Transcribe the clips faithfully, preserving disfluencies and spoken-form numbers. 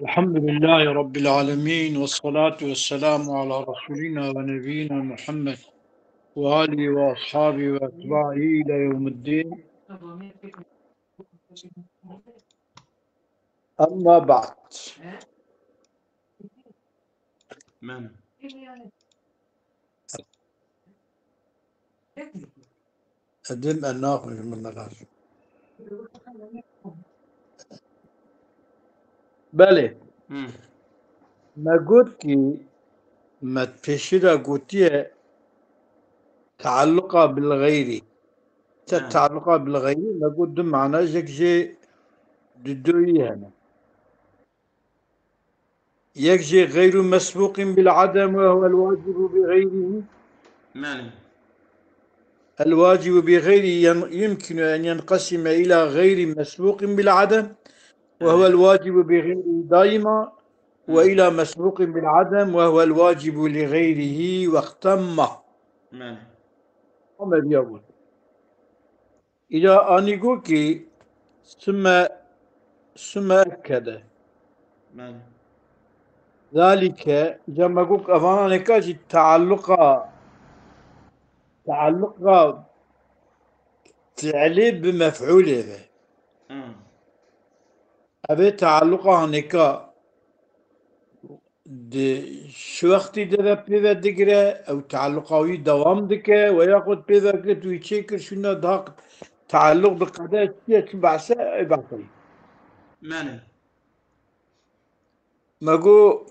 الحمد لله رب العالمين، والصلاة والسلام على رسولنا ونبينا محمد وآله وأصحابه وأتباعه إلى يوم الدين. أما بعد. من. Edim e naxwe ji min re. Belê. Hmm. Me got ki me pêşî de gotiye tealluqa bil xeyrî. Te Ha. tealluqa bil xeyrî me got du mana, yek jê dudoyî hene. Yek jê xeyru mesbûqîn bil adem ve huwel wacibu bi xeyrî. Belê. الواجب بغيره ين- يمكن أن ينقسم إلى غير مسبوق بالعدم، وهو الواجب بغيره دائما، وإلى مسبوق بالعدم، وهو الواجب لغيره وقتا ما. Belê. Ama diye bu. İla anigo ki sümme, sümme ekkede. Belê. Zalike, cemeguk evananeka jî tealluqa, tealluqa fiilê bi mef'ulê ve. Hmm. Evê tealluqa haneka di şu wextî de ve pê ve digire, ew tealluqa wî dewam dike, ve yaxud pê ve girt wî çêkir şûna daha tealluq diqede çiye çi behse, ew behse. Belê. Me got,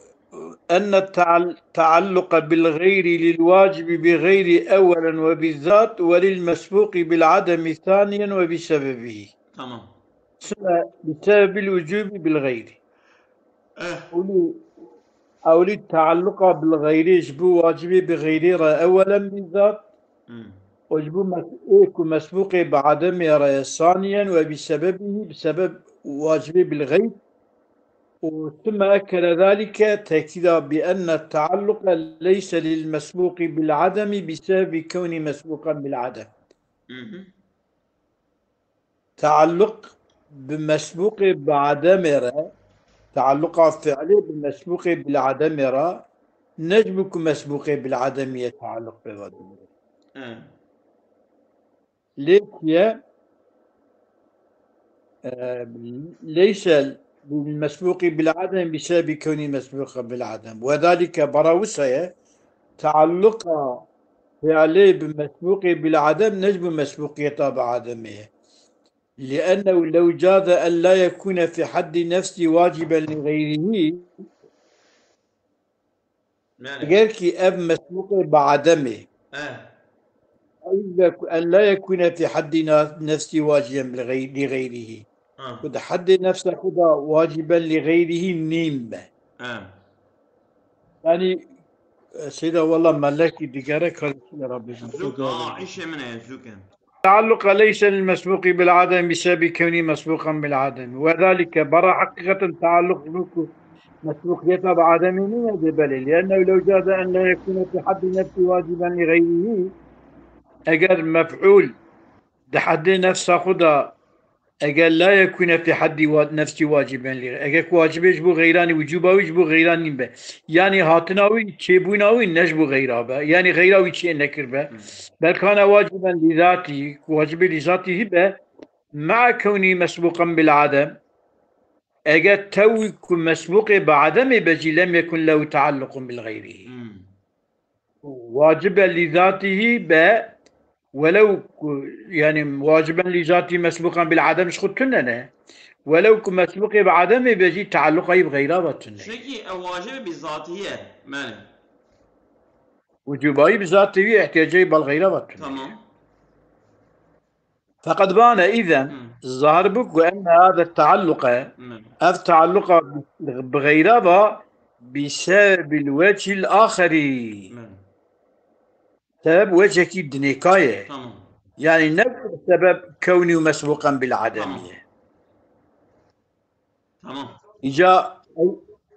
enne teal-, tealluqa bil xeyrî lil wacibi bi xeyrî ewwelen ve bizzat ve lil mesbûqî bil ademi saniyen ve bi sebebihî. Tamam. Sümme bi sebebil wucubi bil xeyrî. Eh. Ewlî, ewlî tealluqa bil xeyrî ji bo wacibê bi xeyrî re ewwelen bizzat. Hmm. û ji bo mes-, ê ku mesbûqê bi ademê re ye saniyen ve bi sebebihî, bi sebeb wacibê bil xeyr. û sümme ekkede zalike tekîda bi enne tealluqe leyse lil mesbûqî bil ademî bi sebebi kewnî mesbûqen bil adem. Mhm. Tealluq bi mesbûqê bi ademê re, tealluqa fiilê bi mesbûqê bil ademê re, ne ji bo ku mesbûqê bil ademî ye tealluq pê ve dimire. Eh. Lê çi ye? E, leyse bil mesbûqî bil adem bi sebebi kewnî mesbûqa bil adem. Ve zalike, bara wisa ye, tealluqa fiilê bi mesbûqê bil adem ne ji bo mesbûqiyeta bi ademê ye. Liennehu lew caze en la yekûne fi haddî nefsî waciben li xeyrihî, Belê. eger ki ev mesbûqê bi ademê, Eh. en la yekûne fi haddî na-, nefsî waciben li xey-, li xeyrihî. Ha. Ku di heddê nefsa xwe de waciben li xeyrihî nîn be. Eh. Yanî, e, Seyda, wela melekî digere karşısına Rabbim. Zûk, aa, îşê min e, zûk e. Tealluqa leyse lil mesbûqî bil adem bi sebebi kewnî mesbûqan bil adem. Ve zalike, bara heqîqeten tealluq bi ku mesbûqiyeta bi ademê nîne de belê. Liennehu lew caze en la yekûne fi haddî nefsî waciben li xeyrihî. Eger mef'ûl di heddê nefsa xwe de, eger la yekûne fi haddî wa-, nefsî waciben li, eger ku wacibê ji bo xeyranî, wicûba wî ji bo xeyranî be. Yanî hatina wî, çêbûna wî ne ji bo xeyra be. Yanî xeyra wî çê nekir be. Hmm. Belkane waciben li zatî, ku wacibê li zatî hî be, mea kewnî mesbûqen bil adem. Eger tewî ku mesbûqê bi ademê be jî lem yekun lehu tealluqun bil xeyrihî. Hmm. Wacibe li zatî hî be, welew ku, yanî waciben li zatî mesbûqan bil adem ji xwe tune ne. Welew ku mesbûqê bi ademê be jî tealluqa wî bi xeyra ve tune. Çunki ew wacibe bi zatî ye. Belê. Wicûba wî bi zatî wî, ihtiyacê wî bel xeyra ve tune. Tamam. Feqed bane îzen, Hmm. zahir bû ku enne hâze tealluqe, Hmm. ev tealluqa bi xeyra ve bi sebebil wecihil axerî. Hmm. Sebeb wecekî dinêka ye. Tamam. Yanî ne sebeb kewnî û mesbûqen bil ademî Tamam. ye. Tamam. Îca ey,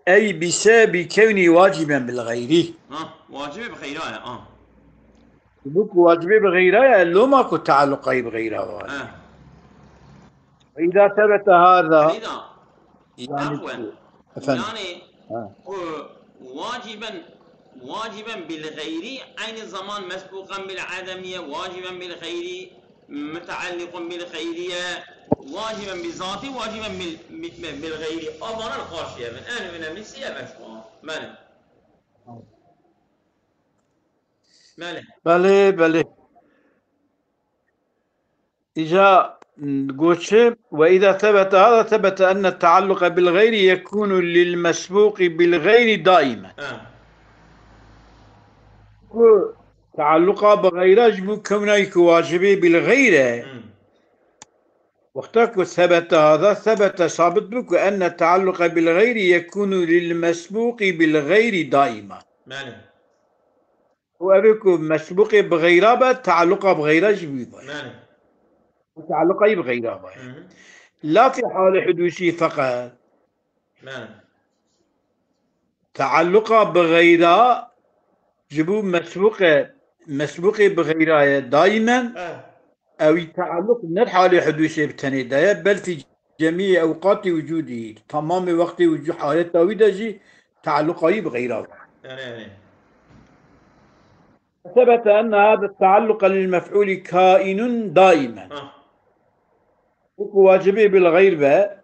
ey bi sebebi kewnî waciben bil xeyrî. Ha, wacibe bi xeyra ye, ha. Bu ku wacibê bi xeyra ye, loma ku tealluqa wî bi xeyra ve. Eh. Îza sebete hâza, Seyda, yanî afwen. ku Efendim. Yani Ha. ku waciben, waciben bil gayri, aynı zaman mesbuqan bil ademiye, waciben bil gayri, müteallikun bil gayriye, waciben bi zati, waciben bil, bil, bil gayri. Avana karşıya ben. En önemlisi ya ben şu an. Benim. Benim. Belê, belê. Îca goçê, وإذا ثبت هذا ثبت أن التعلق بالغير يكون للمسبوق بالغير دائما. Ha. Ku tealluqa bi xeyra ji bo kewnayî ku wacibê bil xeyr e. Hmm. Wexta ku ثبت هذا ثبت sabit bû ku أن التعلق بالغير يكون للمسبوق بالغير دائما. Benim. Û ev ê ku mesbûqê bi xeyra be, tealluqa bi xeyra jî wî be. Benim. Û tealluqa yî bi xeyra be. Hı hı. La fî halê hudûsî feqet. Benim. Tealluqa bi xeyra ji bo mesbûqe, mesbûqê bi xeyra ye daîmen, Ha. ew î tealluq ne di halê hudûsê bi tenê de ye, bel fî cemî ewqatî wicûdî, temamê wextê wicû haleta wî de jî tealluqa wî bi xeyra be. Yani, yani. ثبت أن هذا التعلق للمفعول كائن دائما. Ha. Wekî wacibê bil xeyr be,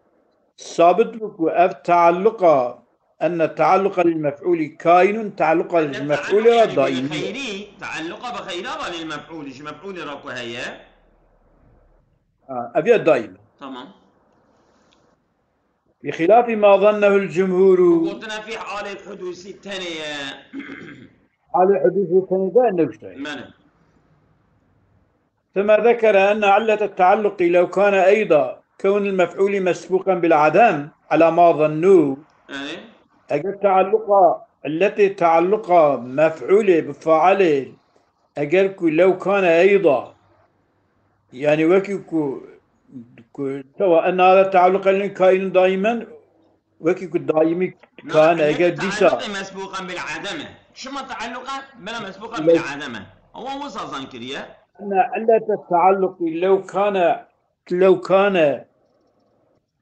sabit bû ku ev tealluqa, أن التعلق للمفعول كائن, tealluqa ji mef'ûlê re Yani bil daîmî ye. xeyri, tealluqa bi xeyra ve lil mef'ûlî, ji mef'ûlê re ku heye. Ha, ev ya daîm. Tamam. بخلاف ما ظنه الجمهور. Gotina fî halê hudûsî tenê ye. Halê hudûsê tenê de ne işte. Benim. ثم ذكر أن علة التعلق لو كان أيضا كون المفعول مسبوقا بالعدم على ما ظنوا. Yani. Eger tealluqa, illetê tealluqa mef'ûlê bi failê, eger ku لو كان أيضا, yani wekî ku, ku, tewa أن هذا التعلق للمفعول كائن دائما, wekî ku daîmî Na, كان, yani eger dîsa tealluqê mesbûqan bil ademe. Çima tealluqa bela mesbûqan bil ademe? Ewa wisa zan kiriye. أن علة التعلق لو كان، لو كان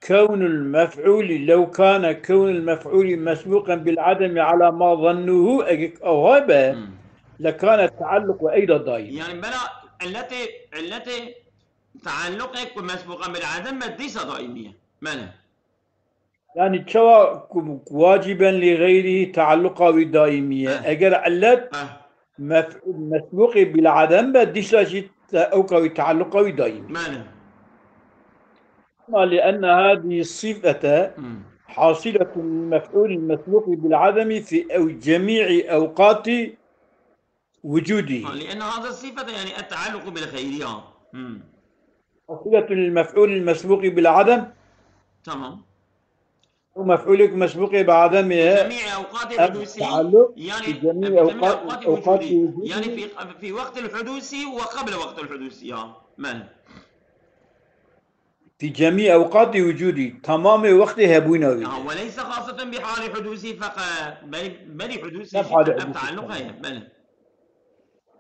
كون المفعول، لو كان كون المفعول مسبوقا بالعدم على ما ظنوه, eger ew be, Hmm. لكان التعلق أيضا دائما. Yani bela illetê, illetê tealluqê ku mesbûqan bil adem be dîsa daîmî ye. Bele. Yani çawa ku, ku واجبا لغيره tealluqa wî daîmî ye. Eh. Eger illet Eh. mef-, mesbûqê bil adem be, dîsa jî te-, ewka wî tealluqa wî daîmî. Bele. أما لأن هذه الصفة Hmm. حاصلة للمفعول المسبوق بالعدم في أو جميع أوقات وجوده. Ha, لأن هذا الصفة يعني التعلق بالخير, ha. Hmm. حاصلة للمفعول المسبوق بالعدم. Tamam. ومفعولك مسبوق بعدم. جميع أوقات حدوثه. التعلق Yani في جميع في جميع أوقات، أوقات أوقات وجوده. وجوده. Yani في, في وقت الحدوث وقبل وقت الحدوث, ya. Bele. في جميع أوقات وجوده. Tamamê wextê hebûna wî. Ya, وليس خاصة بحال حدوثه فقط. Belê, belê hudûsê Ne jî halê ev hudûsê tealluq faqat. Heye. Bele.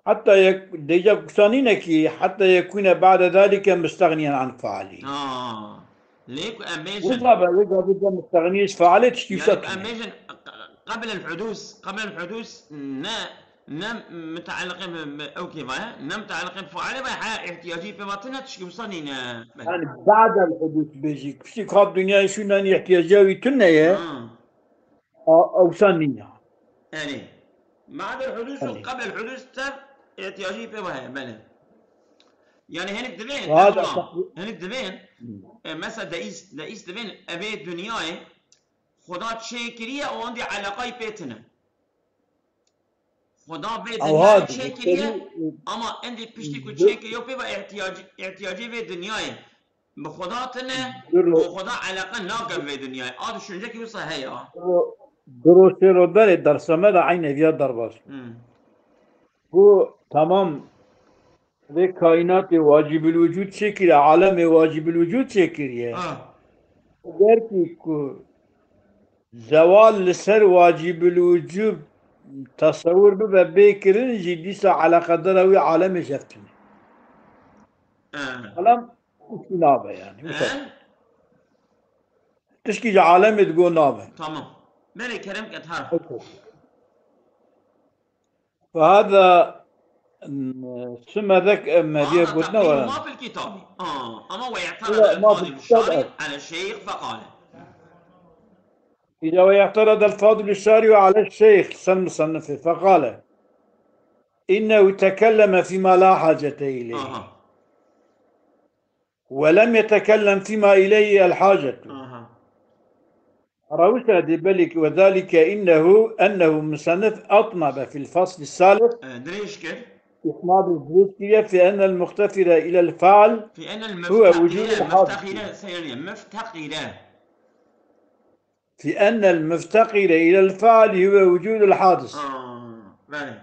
حتى يك-, dêca kusanîne ki حتى يكون بعد ذلك مستغنيا عن فاعله. Ha. Lê ku em bêjin. Wisa be, wê gavê de مستغني ji فاعلê tiştî Yani wisa ku em tune. bêjin قبل الحدوث, قبل الحدوث ne, ne mütealliqê bi, bi ewkê ve ye, ne mütealliqê bi failê ve ye, heya ihtiyacî pê ve tune, tiştî wisa nîne. Bele. Yani بعد الحدوث bêjî. Piştî ku hat dinyayê şûn, yani ihtiyacê wî tune ye. Ha. A, ewsa nîne. Yani, بعد الحدوث û Belê. قبل الحدوث tev ihtiyacî pê ve heye, bele. Yani hinek divên, Wa da Fethullah, takdir- hinek divên, Hmm. e, mesela deîst, deîst divên, evê dinyayê Xuda çê kiriye û endî eleqayî pê tune. Xuda vê Ew ha, dinyayê çê kiriye, dikey, ama endî piştî ku bi- çê kiriye pê ve ihtiyacî, ihtiyacê vê dinyayê bi Xuda tune Duro- û Xuda eleqe nake vê dinyayê. A düşüncekî wisa heye. Duro-, Duro sê ro berê dersa me de eynî ev ya derbas. Hmm. Ku tamam vê kaînatê wacibul wicûd çêkiriye, alemê wacibul wicûd çêkiriye. Ah. Eger ki ku zewal li ser wacibul wicûd tesewir bibe bê kirin jî dîsa eleqedara wî alemê jî ev tune. Ah. Alem û nabe yani. Misal. Eh? Tişkî ji alemê digot nabe. Tamam. Belê kerem ke her. فهذا ثم ذك مهدية هذا قلنا تقدير ولا ما في الكتاب. آه. أما واعترض لا، ما في الفاضل الكتاب. الشارح على الشيخ فقال. إذا واعترض الفاضل الشارح على الشيخ، سن مصنفه، فقال: إنه تكلم فيما لا حاجة إليه، أها. ولم يتكلم فيما إليه الحاجة. أها. Rewşa dê belê ki وذلك إنه أنه مصنف أطنب في الفصل الثالث Ee, dirêj kir. إطناب الدروسية في أن المفتقر إلى الفعل في أن هو وجود المفتقر الحادث. مفتقر سيرني مفتقر. في أن المفتقر إلى الفعل هو وجود الحادث. آه. Belê.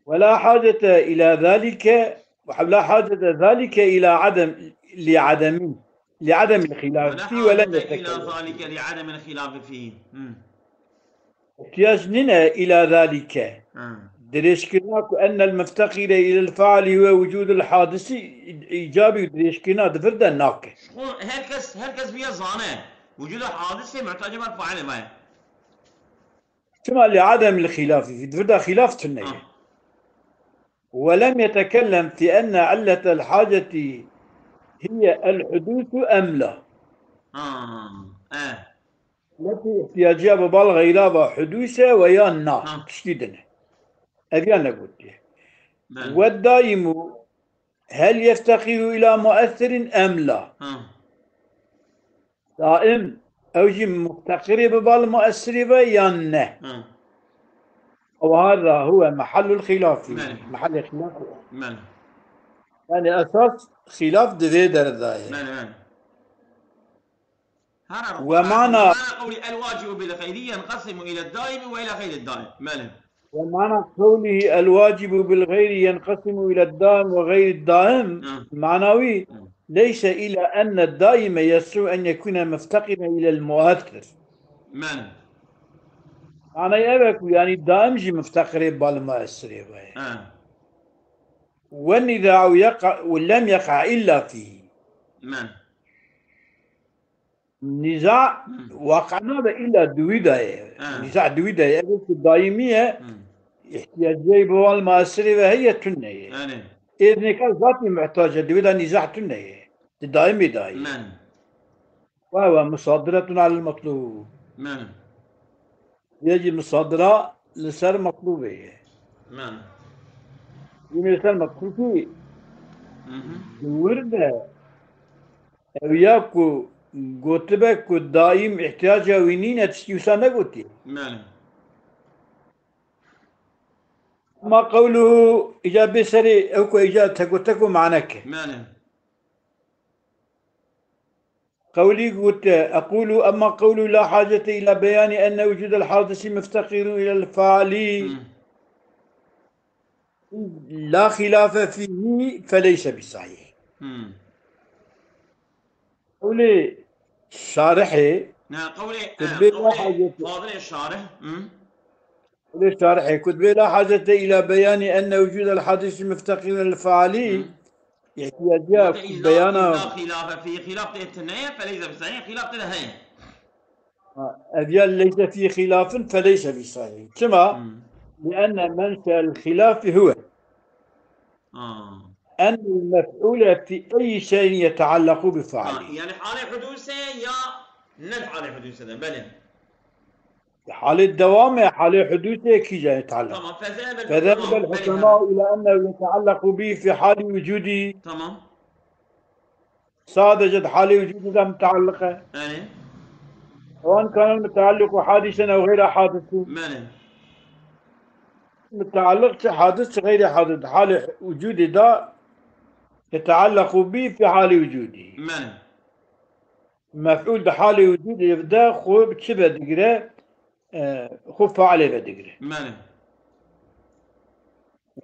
ولا حاجة إلى ذلك، ولا حاجة ذلك إلى عدم، لعدم، لعدم الخلاف ولا فيه ولم حاجة إلى يتكلم. ذلك لعدم الخلاف فيه. مم. احتياج nîne إلى ذلك. Ha. Dirêjkirina ku أن المفتقر إلى الفعل هو وجود الحادث îcabî dirêjkirina di vir de nake. Xwe herkes, herkes viya zane. Vücuda hadisê muhtacê ber failê ve. Çima لعدم الخلاف في، di vir de xilaf tune ye. Ha. ولم يتكلم في أن علة الحاجة هي الحدوث أم لا. Ha. Eh. Letî ihtiyaciya bi bal xeyra ve hudûs e ve ya na. Ha. Tiştî din e. Ev ya negotiye. Belê. والدائم هل يفتقر إلى مؤثر أم لا. Ha. Daim ew jî muftaqirê bi bal muessirê ve yan ne? Ha. وهذا هو محل الخلاف. Belê. Mehelê xilaf. Belê. Yani esas xilaf di vê derda ye. Belê, belê. Her ومعنى ومعنى قولي الواجب بالغير ينقسم إلى الدائم وإلى غير الدائم. Belê. ومعنى قوله الواجب بالغير ينقسم إلى الدائم وغير الدائم. Hı. معنوي Hı. ليس إلا أن الدائم يصح أن يكون مفتقرا إلى المؤثر. Belê. Manayê ev e ku yani daim jî mifteqirê bal muessirê ve ye. Ha. والنزاع يقع ولم يقع إلا فيه. Belê. Nîza Hmm. waqe nabe îlla di wî de ye. Ha. Nîza di wî de ye. Ev ku daîmî ye, Hmm. îhtiyacê bi wan muessirê ve heye tune ye. Yani. Êdneka zatî muhtac e, di wî de nîza tune ye. Di daîmî de ye. Men. Ve ve musadiretun alel matlub. Men. Yê jî musadira li ser matlubê ye. Men. Yine li ser matlubê Mhm. di wir de ew ya ku gotibe ku daîm îhtiyaca wî nîne, tiştî wisa negotiye. Men. Ama qewluhu îca bê serê ew ku îca te gote ku mane ke. Men. Qewlî gote, eqûlu, emma qewlu la hacete ila beyanî enne wicûdel hadisî mifteqîrû ilel fealî Hmm. la xîlafe fîhî feleyse bisahîh. Hmm. Qewlê şarihê Ne, qewlê, Ku eh, bê la qewlê hacete. Fadilê şarih. Hmm. Qewlê şarihê ku dibê la hacete ila beyanî enne wicûdel hadisî mifteqîrû ilel fealî Hmm. îhtiyacîya Te ku îlla, beyana îlla xîlafe fî, xîlaf tê tune ye, feleyse bisahîh, xîlaf tê de heye. Ha, ev ya leyse fî xîlafin feleyse fî sahîh. Çima? Hmm. Lienne menşe'el xîlafi huwe Ha. ennel mef'ule fî eyyi şeyin yeteallaku bi Ha, fealî. yani halê hudûse ya ne halê hudûse de, belê. Halê dewamê, halê hudûsê kîja yeteallak. Tamam, fezehebel Fezehebel hukema, belê, hukema ila ennehu yeteallaku bi fî halî wicûdî. Tamam. Sadece di halê wicûdî de mutaalliq e. Yani, Sewan kana mutaalliqu hadisen ew xeyra hadisi. belê. Mutaalliq çi hadis çi xeyri hadis. Di halê wicûdî de yeteallaku bi fî halî wicûdî. Belê. Mef'ûl di halê wicûdê de xwe bi çi vedigire? E, xwe fealê vedigire. Belê.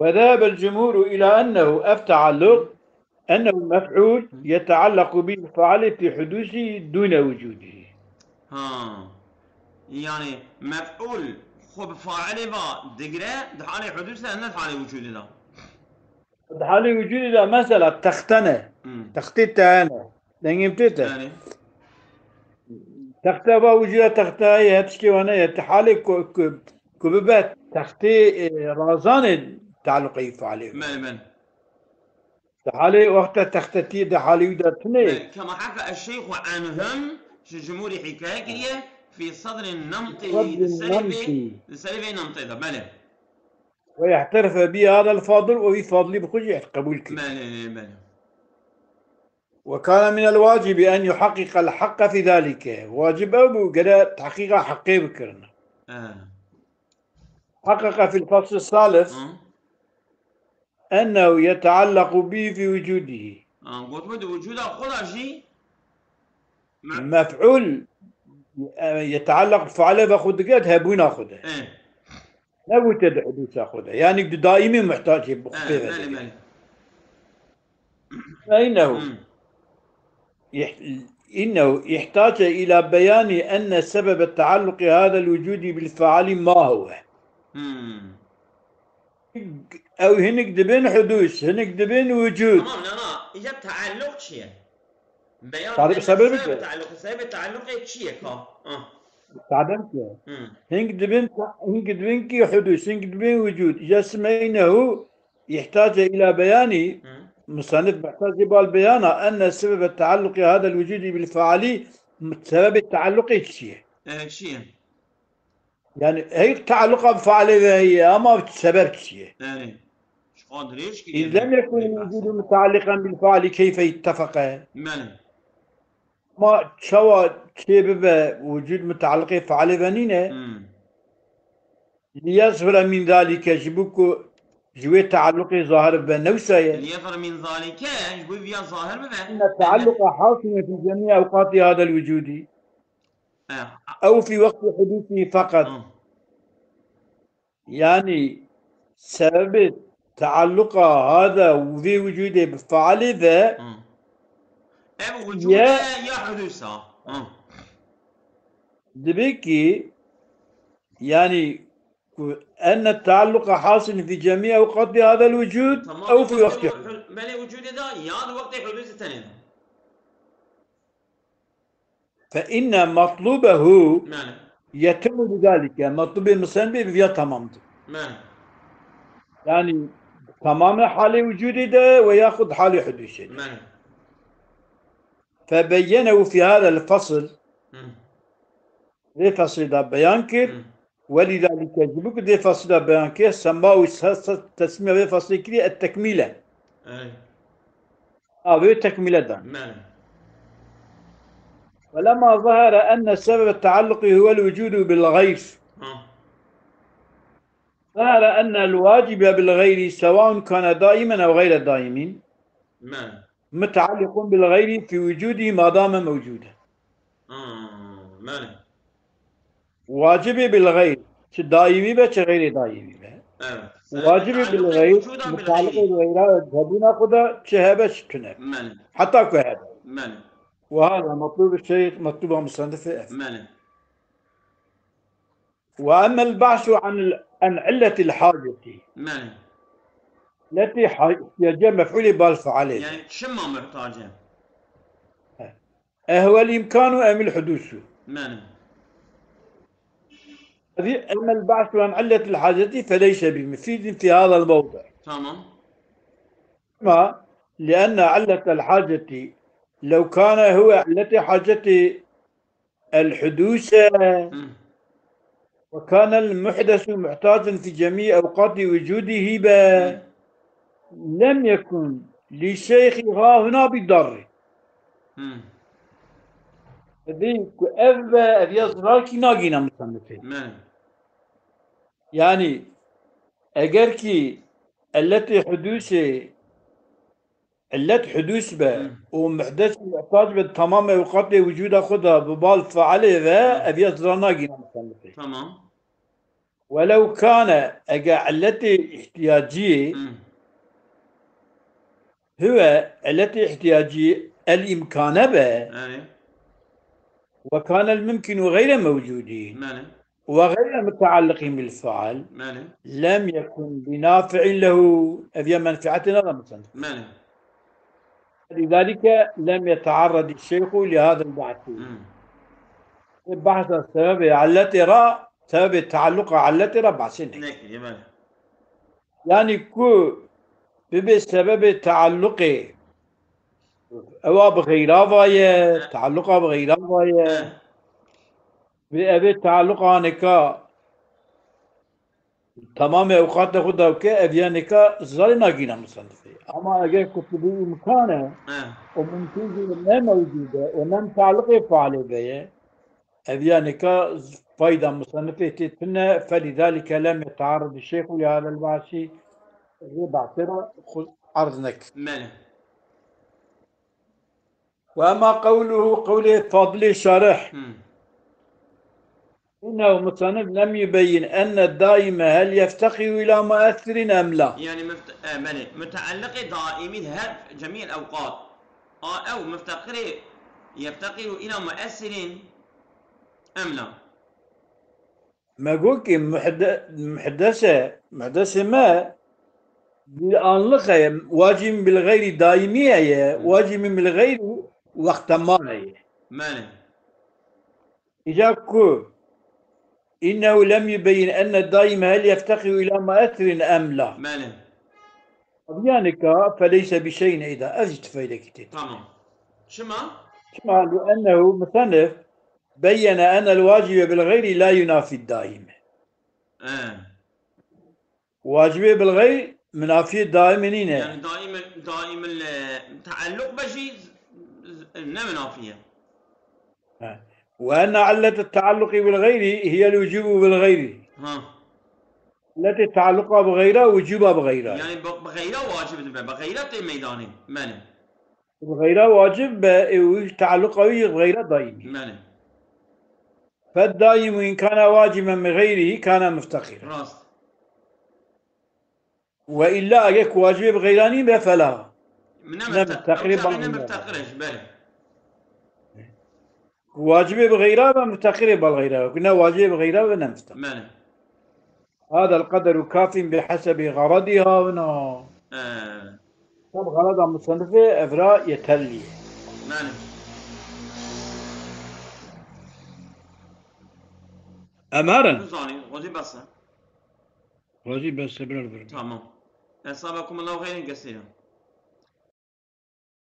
Ve zehebel cumhûru ila ennehu ev tealluq ennehu mef'ûl yeteallaku bi fealê fî hudûsî dûne wicûdî. Ha. Yani mef'ul xwe bi failê ve digire, di halê hudûs de, ne di halê wicûdê de. Di halê wicûdê de mesela texte ne. Hmm. Textê te ne. Dengê te te. Yani. Texte va wicûda texte heye, her tiştê wana ye. Ti halê ku, ku, ku bibe textê, e, razanê tealluqê îfalê. Belê, belê. Ti halê wexta textetiyê de halê wî de tune. Belê, kema heke eşşeyxu anhum, ji cumhurî hikaye kiriye, fî sadrê nemtê, Sadrê di serê vê, nemtê. Di serê vê nemtê de, belê. Ve ihtarife bi hadal fadil, û vî fadilî bi xwe jî qebûl kir. Belê, belê. وكان من الواجب أن يحقق الحق في ذلك. Wacib ew bû, gere tehqîqa heqê bikirine. He. حقق في الفصل الثالث Hı. أنه يتعلق به في وجوده. Ha, gotibû di wicûda xwe de jî me- Mef'ûl, e, yeteallaq bi fiilê ve xwe dike, di hebûna xwe de. Ê. Nebûte di hudûsa xwe de. Yanî di daîmî muhtacê bi xwe Ê, pê ve belê, dike. Belê. فإنه Hmm. إح-، إنه احتاج إلى بيان أن سبب تعلق هذا الوجود بالفعل ما هو. Hmm. Ew hinek dibin hudûs, hinek dibin wicûd. Tamam, na, na, îca tealluq çi ye? Beyan Sebeb, ene sebebê sebebê çi? Tealluq, sebebê tealluqê çi ye ka? Ah. Sebeb çi ye? Hmm. Hinek dibin, hinek dibin ki hudûs, hinek dibin wicûd. Îca سمينه احتاج إلى بيان Hı. مصنف محتاج بال بيانا أن سبب تعلق هذا الوجود بالفعل سبب تعلق çi ye? E, çi ye? Yani her تعلق فعل ve heye ama sebep çi ye? Yani, şu an dirêj kiriye. إذ لم يكن الوجود متعلقا بالفعل كيف اتفق؟ Belê. Ma çawa çê bibe wicûd mutaliqê fealê ve nîne? Hmm. Liyezhura min zalike, ji bo ku ji wê tealluqê zahir bibe, ne wisa ye? Liyezhura min zalike, ji bo viya zahir bibe. Enne tealluqa hasilun fi cemî ewqatî hadal wicûdî. Eh. Ew fî wextî hudûsî feqet. Hmm. Yanî sebebê tealluqa hada vê wicûdê bi fealê ve Hı. Ev wicûd ye. Ya hudûsa. Hı. Dibe ki, yanî ku enne tealluqa hasil fi cemî ewqatî hadal wicûd Tamam, ew fi wextî wextî hudûs. Belê wicûdê de ya di wextê hudûsê tenê de. فإن مطلوبه Belê. يتم بذلك. Metlubê misenbê bi viya tamamdır. Belê. Yani tamamê halê wicudê de ve yaxud halê hudusê de. Belê. فبينه في هذا الفصل. Hı. Vê feslê de beyan kir. Hı. ولذلك, ji bo ku dê feslê de beyan kir, sema û se-, se-, tesmiya vê feslê kiriye et-tekmîle. Ey. A, vê tekmîle dan. Belê. ولما ظهر أن سبب التعلق هو الوجود بالغير. Ha. ظهر أن الواجب بالغير سواء كان دائما أو غير دائم. Belê. متعلق بالغير في وجوده ما دام موجودا. Ha, belê. Wacibê bil xeyr, çi daîmî be, çi xeyrê daîmî be. Evet. Wacibê bil xeyr, mutaliqê bi xeyra hebûna xwe de çi hebe, çi tune. Belê. Heta ku hebe. Belê. Ve hada metlûb şeyh, metlûba musannifê ev. Belê. Ve emmel bahsu an, an illetil haceti. Belê. Letî ha-, ihtiyacê mef'ulê bal fealê. Yani çima muhtac e? He. Ehuvel imkanu emil hudusu. Belê. Hadi emmel bahsu an illetil haceti feleyse bi mufidin fi hadal mevdi. Tamam. Ama lienne illetel haceti lev kana huve illetê haceti الحدوث. Hı. وكان المحدث محتاجا في جميع أوقات وجوده به. Hı. لم يكن للشيخ ها هنا بضر. Hı. Vê ku ev be, ev ya zirarekî nagîne musannifê. Me. Yani, eger ki illetê hudusê Illet hudûs be Hı. û muhdes muhtac be tamam ewqatê wicûda xwe de bi bal fealê ve Hı. ev ya zira nagîne musannifê. Tamam. Welew kane, ege illetê ihtiyaciyê Hı. huve, illetê ihtiyaciyê el îmkane be, Yani. Ve kanel mumkinu gayre mewcudî. Yani. وغير متعلق بالفعل Belê. لم يكن بنافع له. Ev ya menfiatê nada musannif. Belê. لذلك لم يتعرض الشيخ لهذا البحث. Hmm. Behsa sebebê illetê re, sebebê tealluqa illetê re behsê nekir. Nekiriye, bele. Yanî ku bibe sebebê tealluqê ewa bi xeyra va ye, tealluqa bi xeyra va ye. Eh, Bi evê tealluqa nika tamamê ewqatê xwe dawke, ev ya nika zarê nagîna musennifê. Ama eger ku tu bi îmkan e, eh. û mumkîn jî ne mewcûd e, û ne tealluqê faalê be ye, ev ya nika fayda musennifê tê tune, felîzalike lem yetearrid şeyxu li hadel bahsî, vê bahsê re xwe erz nekir. Bele. Ve ema qewluhu, qewlê Fadilê Şarih, Hmm. innehu musannif lem yubeyyin enne daime hel yefteqiru ila muessirin em la. Yani müfte, e, bele, mütealliqê daimî her cemî ewqat. A ew müfteqirê yefteqiru ila muessirin em la. Me got ki muhde-, muhdese, muhdesê me bir anlık heye, vacibin bil gayri daimi heye, vacibin bil gayri wextemar heye. Bele. Îca ku innehu lem yubeyyin enne daime hel yefteqiru ila muessirin em la. Bele. Ev ya nika feleyse bi şeyin eyda. Ev jî tifeydekî tê. Tamam. Çima? Çima? Li ennehu musannif beyyene enel vacibe bil gayri la yunafi daime. Eh. Vacibê bil gayr minafiyê daimê nîne. Yani daimil, daimil, e, tealluq be jî z-, z-, ne münafiye. Ve enne illete tealluqi bil gayri hiyel vucubu bil gayri. Ha. Illetê tealluqa bi gayra vucuba bi gayra. Yani bi, bi gayra wacib dibe, bi gayra tê meydanê. Bele. Bi gayra wacib be, ê wî tealluqa wî bi gayra daimî. Bele. Fed daimu in kana vaciben bi gayrihi kana mufteqira. Rast. Ve illa eger ku wacibê bi gayra nî be fela. Ne Ne müfte-, müfteqirê ne bal gayra. müfteqirê, bele. Ku wacibê bi gayra be, mufteqirê bal gayra. Ku ne wacibê bi gayra be, ne mufteqir. Bele. Hada el-qederu kafin bi hasebi garadiha wina. Eh, Tab garada musannifê evra yeterli. Bele. Em herin. Tuzanî, xwezî bes e. Razî bes e, birer birin. Tamam. Esabekumullahu xeyrin kesîra.